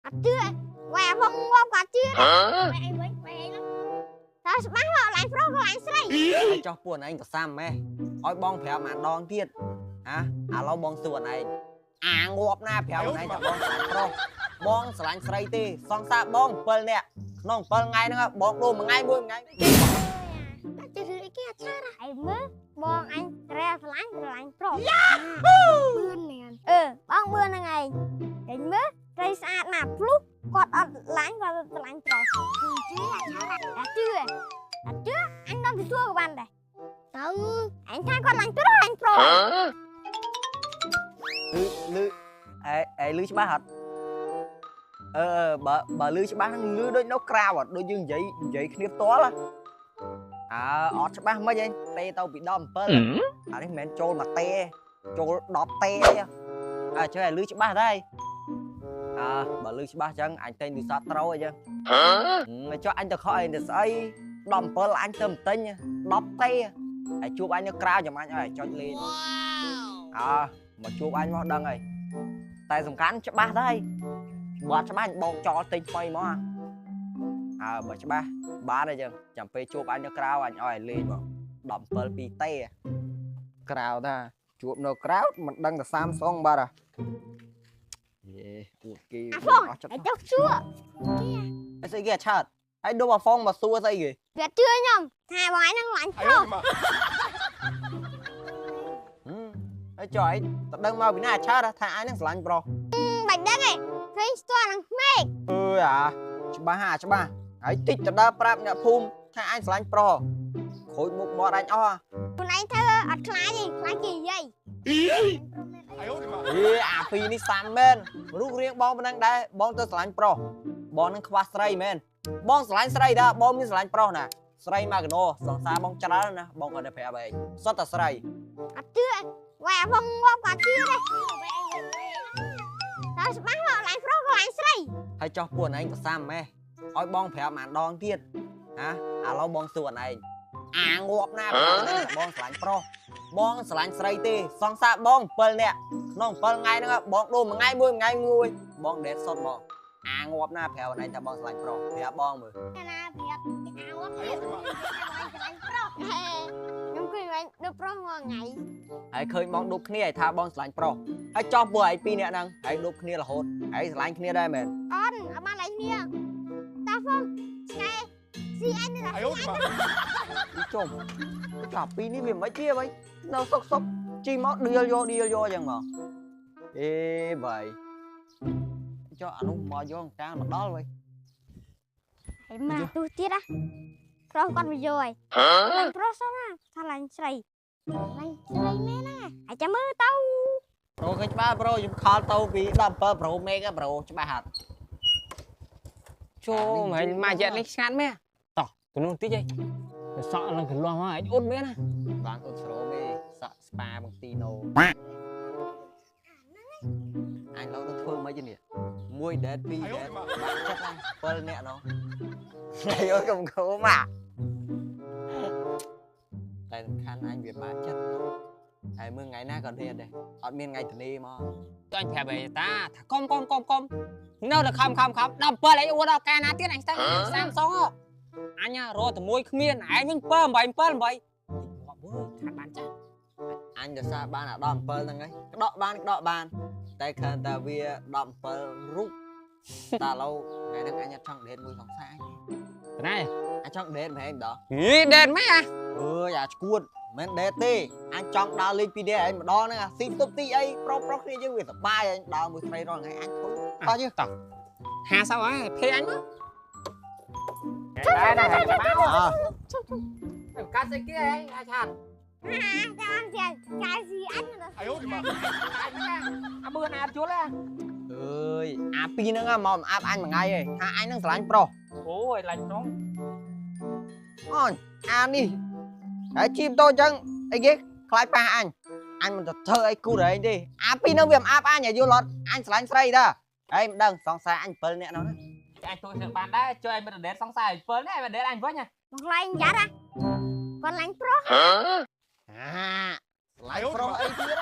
អត់ជឿវ៉ែផងងាប់ក៏ជឿដែរអីវិញវ៉ែហ្នឹងតើច្បាស់មកឡាញប្រុសក៏ឡាញស្រី ហើយចោះពួកឯងក៏សាំម៉េះឲ្យបងប្រាប់ម្ដងទៀតហ៎ឥឡូវបងសួរឯងអាងាប់ណាប្រាប់ឯងថាបងស្រឡាញ់ប្រុសបងស្រឡាញ់ស្រីទេសង្សារបង7នាក់ក្នុង7ថ្ងៃហ្នឹងបងដូរមួយថ្ងៃមួយថ្ងៃ តែជឿអីគេអត់ឆារអីមើលបងអញរែស្រឡាញ់ស្រឡាញ់ប្រុសយ៉ាហ៊ូបឿនមែនអឺបងបឿនហ្នឹងឯងតែមើលស្រីស្អាតណាស់ភ្លុះគាត់អត់ឡាញ់គាត់ស្រឡាញ់ប្រុសជឿអត់ឆារអត់ជឿអត់ជឿអញដល់ទៅសួរក៏បានដែរទៅអញថាគាត់ឡាញ់ប្រុសឡាញ់ប្រុស លឺអេអេលឺច្បាស់អត់អឺបើលឺច្បាស់ហ្នឹងលឺដូចនៅក្រៅអត់ដូចយើងនិយាយគ្នាផ្ទាល់អើអត់ច្បាស់មិនអីទេទៅពី17អានេះមិនមែនចូលមួយទេចូល10ទេអើជួយឲ្យលឺច្បាស់ដែរអើបើលឺច្បាស់ចឹងអញទិញទូរស័ព្ទត្រូវអីចឹងចុះអញទៅខកអីទៅស្អី17អញទៅមិនទិញ10ទេហើយជួបអញនៅក្រៅចាំអញឲ្យចុចលេងអើមកជួបអញមកដឹងហើយតែសំខាន់ច្បាស់ដែរបើអត់ច្បាស់អញបោកចោលទិញថ្មីមកអើបើច្បាស់បានហើយចឹងចាំពេលជួបអញនៅក្រៅអញឲ្យលេងមក17 2ទេក្រៅថាជួបនៅក្រៅមិនដឹងតែ Samsung បាត់ហ៎យេពួកគេអស់ចិត្តចុះសួរគេស្អីគេអាឆើតហើយដូរអាហ្វុងមកសួរស្អីគេវាជឿខ្ញុំថាបងឯងនឹងឡាញ់ប្រុសហើយចុះឯងតដឹងមកពីណាអាឆើតថាឯងនឹងស្រឡាញ់ប្រុសបាច់ដឹងឯងឃើញស្ទាល់នឹងក្មេកអើយអាច្បាស់អាច្បាស់ហើយតិចទៅដើរប្រាប់អ្នកភូមិថាអញស្រឡាញ់ប្រុសខូចមុខមាត់អញអស់ខ្លួនឯងធ្វើអត់ខ្លាចទេខ្លាចគេនិយាយអេអាពីរនេះសាំមែនរូបរាងបងប៉ុណ្ណឹងដែរបងទៅស្រឡាញ់ប្រុសបងនឹងខ្វះស្រីមែនបងស្រឡាញ់ស្រីដែរបងមានស្រឡាញ់ប្រុសណាស្រីមកកណោសង្សារបងច្រើនណាបងគាត់តែប្រាប់ឯងសុទ្ធតែស្រីអត់ជឿវ៉ែផងងាប់ក៏ជឿដែរតើច្បាស់មកឡាញ់ប្រុសក៏ឡាញ់ស្រីហើយចោះពួកឯងក៏សាំម៉េះឲ្យបងប្រាប់ម្ដងទៀតហ៎ឥឡូវបងសួរឯងអាងាប់ណាបងស្រឡាញ់ប្រុសបងស្រឡាញ់ស្រីទេសង្សារបង7នាក់ក្នុង7ថ្ងៃហ្នឹងបងដូរមួយថ្ងៃមួយថ្ងៃមួយបងដេតសុតមកអាងាប់ណាប្រាប់ឯងថាបងស្រឡាញ់ប្រុសប្រាប់បងមើលណាប្រាប់អាងាប់ទៀតបងស្រឡាញ់ប្រុសខ្ញុំឃើញឯងដូចប្រុសមួយថ្ងៃហើយឃើញបងដប់គ្នាឲ្យថាបងស្រឡាញ់ប្រុសហើយចោះពួកឯងពីរនាក់ហ្នឹងហើយដប់គ្នារហូតហើយស្រឡាញ់គ្នាដែរមែនអត់អត់បានឡាញ់គ្នាតាហ្វុងឆ្កែស៊ីអញនៅជុំចាប់ពីនេះវាមិនជាអ្វីនៅសុកសុកជីមកដៀលយកដៀលយកចឹងមកអេបាយចុះអានោះមកយកកាលមកដល់វិញហើយមកទូទៀតណាប្រុសគាត់មកយកហើយឡាញ់ប្រុសសោះណាថាឡាញ់ស្រីឡាញ់ស្រីមែនណាហើយចាំមើលទៅប្រូឃើញច្បាស់ប្រូខ្ញុំខលទៅពី17ប្រូមេកប្រូច្បាស់ហាត់ចូលមកមកយ៉ានេះស្ងាត់មែនតោះទៅនោះតិចឯងសក់ឡើងកន្លោះមកឯងអ៊ុតមែនណាបានអ៊ុតស្រោមឯងសក់ស្ប៉ាបងទីណូអញឡូវទៅធ្វើមិននេះមួយដេតពីរដេតបាក់ចិត្តហ្នឹង7នាក់នោះហើយអូយកុំខោមកតែសំខាន់អញវាបាក់ចិត្តហើយមើលថ្ងៃណាក៏ដេតដែរអត់មានថ្ងៃធានាមកអញប្រាប់ឯងតាថាកុំកុំកុំកុំនៅតែខំខំខំ17ឯងអួតដល់កាលណាទៀតអញស្ទើ Samsung អញរកតែមួយគ្មានឯងវិញ7 8 7 8ងាប់វើខាត់បានចាស់អញទៅសារបានអា17ហ្នឹងឯងក្តក់បានក្តក់បានតែគ្រាន់តែវា17រូបតែឥឡូវថ្ងៃហ្នឹងអញអត់ចង់ដេតមួយសង្សារទេណាអញចង់ដេតមែនដល់ហីដេតមែនអើយអាឈួតមិនដេតទេអញចង់ដើរលេងពីដេតឯងម្ដងហ្នឹងអាស៊ីទុបទីអីប្រុសប្រុសគ្នាយើងវាសប្បាយឯងដើរមួយស្រីរាល់ថ្ងៃអញធុញតោះយើងតោះ50ហើយភេអញមកដែរដែរកាត់ស្អីគេឯងអាចឆាត់ ចាំចាំកាយស៊ីអញអាយអាបឿនអាជុលហ៎អើយអាពីរហ្នឹងមកអាប់អញមួយថ្ងៃឯងថាអញនឹងស្រឡាញ់ប្រុសអូយឡាញ់ប្រុសអូនអានេះហើយជីមតូចចឹងអីគេខ្លាចប៉ះអញអញមិនទៅធ្វើអីគូរឯងទេអាពីរហ្នឹងវាមិនអាប់អញឲ្យយល់អត់អញស្រឡាញ់ស្រីតាហើយមិនដឹងសង្សារអញ7នាក់នោះណា អញជួយបានដែរជួយឲ្យមិនដេតសង្សារ7នាក់ឲ្យដេតអញវិញ មកឡាញ់យ៉ាត់គាត់ឡាញ់ប្រុស អាឡាញ់ប្រុសអីទៀត